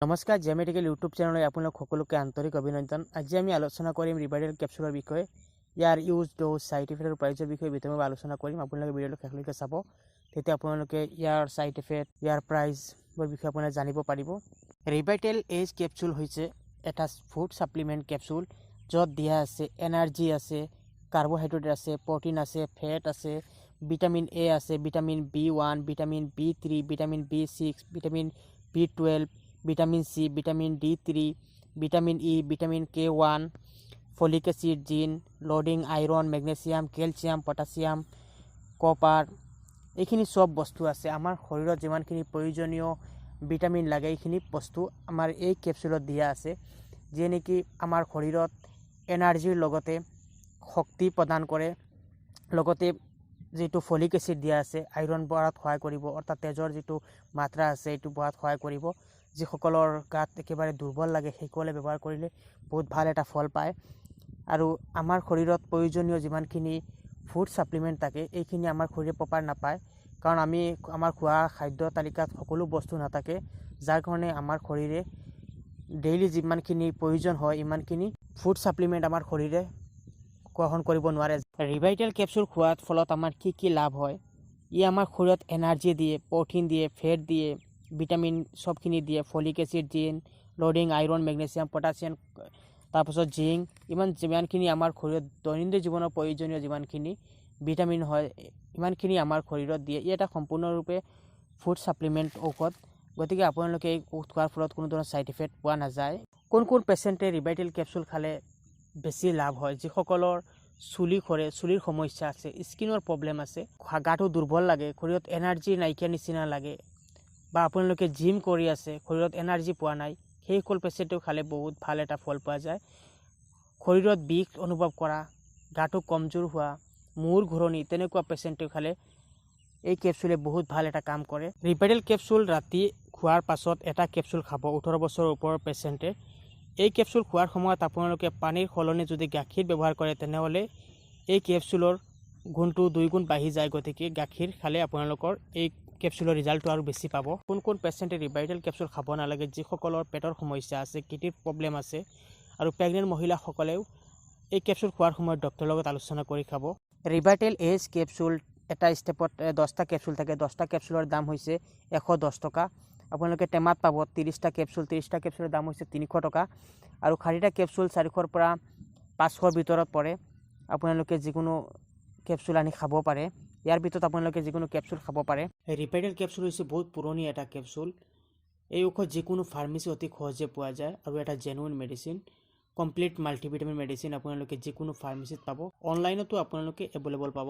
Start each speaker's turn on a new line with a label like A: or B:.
A: নমস্কাৰ, J medical YouTube চেনেললৈ আপোনালোক সকলোকে আন্তৰিক অভিনন্দন। আজি আমি আলোচনা কৰিম ৰিভাইটেল কেপচুলৰ বিষয়ে। ইয়াৰ ইউজ, ড'জ, ছাইড ইফেক্ট আৰু প্ৰাইজৰ বিষয়ে বিতংভাৱে আলোচনা কৰিম। আপোনালোকে ভিডিঅ'টো শেষলৈকে চাব, তেতিয়া আপোনালোকে ইয়াৰ ছাইড ইফেক্ট, ইয়াৰ প্ৰাইজৰ বিষয়ে আপোনালোকে জানিব পাৰিব। ৰিভাইটেল এইজ কেপচুল হৈছে এটা ফুড ছাপ্লিমেণ্ট কেপচুল, য'ত দিয়া আছে এনাৰ্জি আছে, কাৰ্বহাইড্ৰেট আছে, প্ৰ'টিন আছে, ফেট আছে, ভিটামিন এ আছে, vitamin B1, vitamin B3, vitamin B6, vitamin B12, vitamin C, vitamin D3, vitamin E, vitamin K1, folic acid, zinc, loading, iron, magnesium, calcium, potassium, copper, এইখিনি চব বস্তু আছে। আমাৰ শৰীৰত যিমানখিনি প্ৰয়োজনীয় ভিটামিন লাগে, এইখিনি বস্তু আমাৰ এই কেপচুলত দিয়া আছে, যিয়ে নেকি আমাৰ শৰীৰত এনাৰ্জিৰ লগতে শক্তি প্ৰদান কৰে। লগতে যিটো ফলিক এচিড দিয়া আছে, আইৰণ বঢ়াত সহায় কৰিব, অৰ্থাৎ তেজৰ যিটো মাত্ৰা আছে, এইটো বঢ়াত সহায় কৰিব। যিসকলৰ গাত একেবাৰে দুৰ্বল লাগে, সেইসকলে ব্যৱহাৰ কৰিলে বহুত ভাল এটা ফল পায়। আৰু আমাৰ শৰীৰত প্ৰয়োজনীয় যিমানখিনি ফুড ছাপ্লিমেণ্ট থাকে, এইখিনি আমাৰ শৰীৰে প্ৰপাৰ নাপায়, কাৰণ আমি আমাৰ খোৱা খাদ্য তালিকাত সকলো বস্তু নাথাকে, যাৰ কাৰণে আমাৰ শৰীৰে ডেইলি যিমানখিনি প্ৰয়োজন হয়, ইমানখিনি ফুড ছাপ্লিমেণ্ট আমাৰ শৰীৰে গ্ৰহণ কৰিব নোৱাৰে। ৰিভাইটেল কেপচুল খোৱাৰ ফলত আমাৰ কি কি লাভ হয়? ই আমাৰ শৰীৰত এনাৰ্জি দিয়ে, প্ৰ'টিন দিয়ে, ফেট দিয়ে, ভিটামিন চবখিনি দিয়ে, folic acid, zinc, loading, iron, magnesium, potassium, তাৰপাছত জিংক, ইমান যিমানখিনি আমাৰ শৰীৰত দৈনন্দিন জীৱনৰ প্ৰয়োজনীয় যিমানখিনি ভিটামিন হয়, ইমানখিনি আমাৰ শৰীৰত দিয়ে। ই এটা সম্পূৰ্ণৰূপে ফুড ছাপ্লিমেণ্ট ঔষধ। গতিকে আপোনালোকে এই ঔষধ খোৱাৰ ফলত কোনো ধৰণৰ ছাইড ইফেক্ট পোৱা নাযায়। কোন কোন পেচেণ্টে ৰিভাইটেল কেপচুল খালে বেছি লাভ হয়? যিসকলৰ চুলি সৰে, চুলিৰ সমস্যা আছে, স্কিনৰ প্ৰব্লেম আছে, গাটো দুৰ্বল লাগে, শৰীৰত এনাৰ্জি নাইকিয়া নিচিনা লাগে, বা আপোনালোকে জিম কৰি আছে, শৰীৰত এনাৰ্জি পোৱা নাই, সেইসকল পেচেণ্টেও খালে বহুত ভাল এটা ফল পোৱা যায়। শৰীৰত বিষ অনুভৱ কৰা, গাটো কমজোৰ হোৱা, মূৰ ঘূৰণি, তেনেকুৱা পেচেণ্টেও খালে এই কেপচুলে বহুত ভাল এটা কাম কৰে। ৰিভাইটেল কেপচুল ৰাতি খোৱাৰ পাছত এটা কেপচুল খাব 18 বছৰৰ ওপৰৰ পেচেণ্টে। এই কেপচুল খোৱাৰ সময়ত আপোনালোকে পানীৰ সলনি যদি গাখীৰ ব্যৱহাৰ কৰে, তেনেহ'লে এই কেপচুলৰ গুণটো দুই গুণ বাঢ়ি যায়। গতিকে গাখীৰ খালে আপোনালোকৰ এই কেপচুলৰ ৰিজাল্টটো আৰু বেছি পাব। কোন কোন পেচেণ্টে ৰিভাইটেল কেপচুল খাব নালাগে? যিসকলৰ পেটৰ সমস্যা আছে, কিডনীৰ প্ৰব্লেম আছে আৰু প্ৰেগনেণ্ট মহিলাসকলেও এই কেপচুল খোৱাৰ সময়ত ডক্টৰৰ লগত আলোচনা কৰি খাব। ৰিভাইটেল এইজ কেপচুল এটা ষ্টেপত 10টা কেপচুল থাকে। 10টা কেপচুলৰ দাম হৈছে 110 টকা। আপোনালোকে টেমাত পাব 30টা কেপচুল। 30টা কেপচুলৰ দাম হৈছে 300 টকা আৰু 60টা কেপচুল 400ৰ পৰা 500ৰ ভিতৰত পৰে। আপোনালোকে যিকোনো কেপচুল আনি খাব পাৰে। ইয়াৰ ভিতৰত আপোনালোকে যিকোনো কেপচুল খাব পাৰে। ৰিভাইটেল কেপচুল হৈছে বহুত পুৰণি এটা কেপচুল। এই ঔষধ যিকোনো ফাৰ্মাচী অতি সহজে পোৱা যায় আৰু এটা genuine medicine, complete multivitamin medicine। আপোনালোকে যিকোনো ফাৰ্মাচীত পাব, অনলাইনতো আপোনালোকে এভেইলেবল পাব।